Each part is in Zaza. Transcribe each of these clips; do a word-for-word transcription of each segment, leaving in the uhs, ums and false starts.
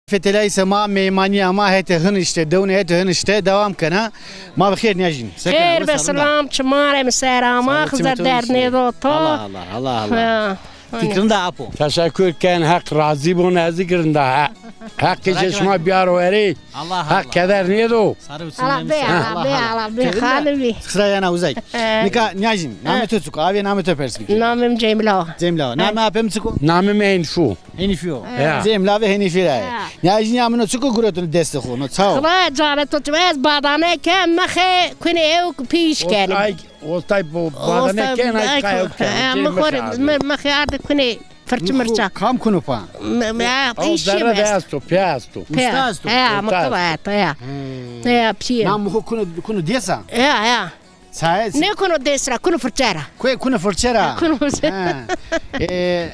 Fetelay se ma meymanîya ma hetê hin îşte, dewnê hetê hin îşte dewam kena. Ma bi xêr nîyajîn. Se kena, xêr be, silam, çimarê mi ser ama, Xizir derd nêdo to. Allah Allah, Allah Allah. Ti girnda apo. Teşekkür ken, Heq razî bo, ez zî girnda. Heq, Heq kî şima biyaro erê. Allah Allah. Heq keder nêdo. Allah be, Allah be, Allah be, xalî bî. Sıra yana uzak. Nika nîyajîn, namê to çik o? Avê namê to pers bikî. Namê mi Cemîla. Cemîla. Namê apê mi çik o? Namê mi Enfu. Henîfî yo. Ya. Cemla ve Henîfî ra yê. Ya. Nîyajîn ya min o çik o guretun destê xo, no ça o? Xila canê to çi, ez badane ke, mi xê kunê ew pîş kenî. Ay, ostay bo badane ken, ay kay ew kenî. Mi xo, mi xê arde kunê fırçı mırça. Kam kuno pa? Ew zerre de esto, pê esto. Usta esto. He, mi xo esto, ya. Ya, pî. Nam mi xo kuno, kuno dêsa? Ya, ya. Saye. Nêkuno dês ra, kuno fırçe ra. Kuye kuno fırçe ra. Kuno fırçe. Ha. E,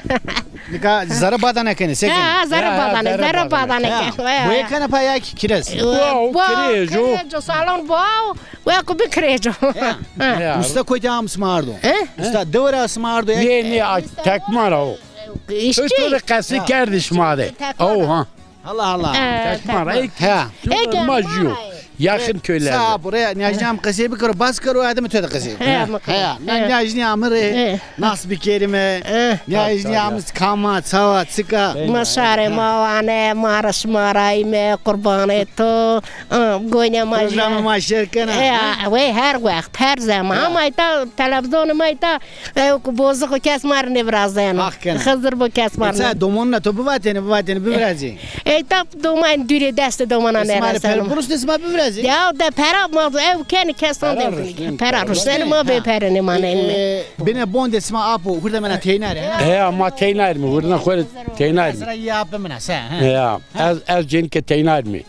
nika zerre badane kenê, se kenê? Ha, ha, zerre badane, zerre badane kenê. Boye kenê pa ya kî kirez? Wow, kirêco. Kirêco, salon wow, we ku bi kirêco. Ya. Usta kotî am sima ardo? He? Usta dewe ra sima ardo ya? Nê, nê, a, tekma ra o. İşçi. Ötü de qesî kerdi şima de. Tekma ra. Aw ha. Allah Allah. Tekma ra. He. Ma jû. Yaxin köylerde. Sağ buraya nîyajîn am qesey bikero, bas kero, adem to de qesey. He, mi kero. He, na nîyajîn amire. Nas bikerime. Nîyajîn amire kama, çawa, çika. Ma şarê ma wane, ma ra şima ra îme, qurbanê to. Goynê ma jî. Programê ma şêr kena. He, wey her wext, her zeman. Ama îta televîzyonê ma îta. Ew ku bozixo kes ma rê nêvirazeno. Haq kena. Xizir bo kes ma rê nê. Domonuna to bivatêne, bivatêne, bivirazê. Ey ta doman dûrê destê domana nêreseno. Sima rê pere burusnê sima bivirazê. Ya de pera ma ew kenî kesan de. Pera rusnenê ma bê pere nêmanenê. Binê bon de sima apo hurdemena teyna rê, ha? He, ma teyna rê mi, hurdena xo rê teyna rê mi. Ez ra ya apê mina, se, ha? Ya, ez, ez cênîke teyna rê mi.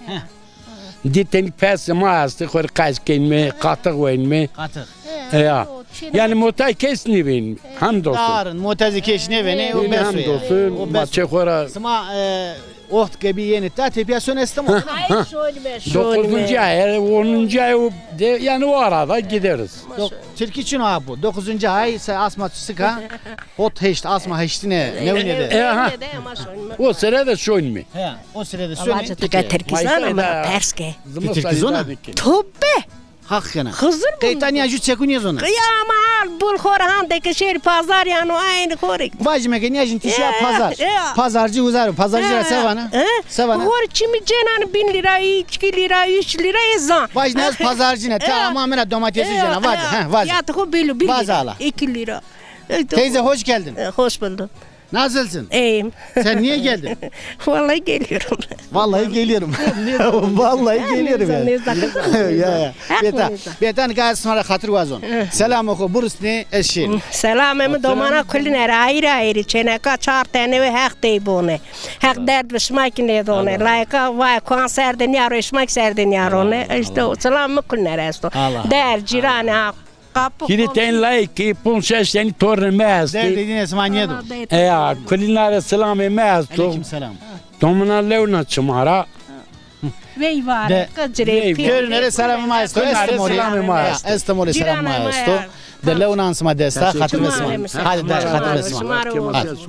Dî tenî pesê ma estê, xo rê qeç kenîme, qatix wenîme. Qatix. Ya. Yanî motay kes nêvênîme. Hamdolsun. Darin, motay zî kes nêvênê, o bes o ya. Hamdolsun. O bes. Ma çê xo ra. Sima, e, oxt ke bî yenê ta tepîya sonê Estemol. Dokuzuncu ay, e, onuncu ay o de, yanî o arada gideriz. Tirkî çin o apo. Dokuzuncu ay se asma çisika. Hot heşt, asma heştine, newine de. E, ha. O sere de şonîme. He, o sere de şonîme. Tirkî zana, ma pers ke. Tirkî zona? Tobe! Haq kena. Xizir. Qeyta nîya jû çeku nêzona. Ya ma al bul xo ra hande ke şêrî pazar yano, aynî xo rê. Vajîme ke nîya jin ti şiya pazar. Pazarcı uzar o, pazarcı ra se vana? Se vana? Xo rê çimî cênanî bin lîra, iki lîra, üç lîra ê zan. Vajîne ez pazarcı ne, te ama mina domatesî cêna, vaze, he, vaze. Fiyatı xo belli, bir lira. Vaze ala. İki lira. Teyze, hoş geldin. E, hoş buldum. Nasılsın? İyiyim. Sen niye geldin? Vallahi geliyorum. Vallahi geliyorum. Vallahi geliyorum yani. Ya, ya. Beta, beta nika ez sima ra xatir wazon. Selamê xo burusnê ez şêrî. Selamê mi domana kulîne ra, ayrı ayrı çêneka çar tene ve Heq tey bone. Heq derd bi şima kî nêdone. Layika vay kuan ser de nîyaro, şima kî ser de nîyarone. İşte o selam mi kulîne ra esto. Der, cîranê, ha. Hîrê tenî layikî, ponc şeş tenî tornê mi estî. Derdê dîne sima nêdo. E ya, kulîna rê selamê mi esto. Aleyküm selam. Domina lewna çima ra. Veyvare, qicirê, pîrê. Kulîna rê selamê ma esto. Estemolî. Selamê ma esto. Estemolî selamê ma esto. De lewnan sima desta, xatirê sima. Hadi der, xatirê sima. Hadi.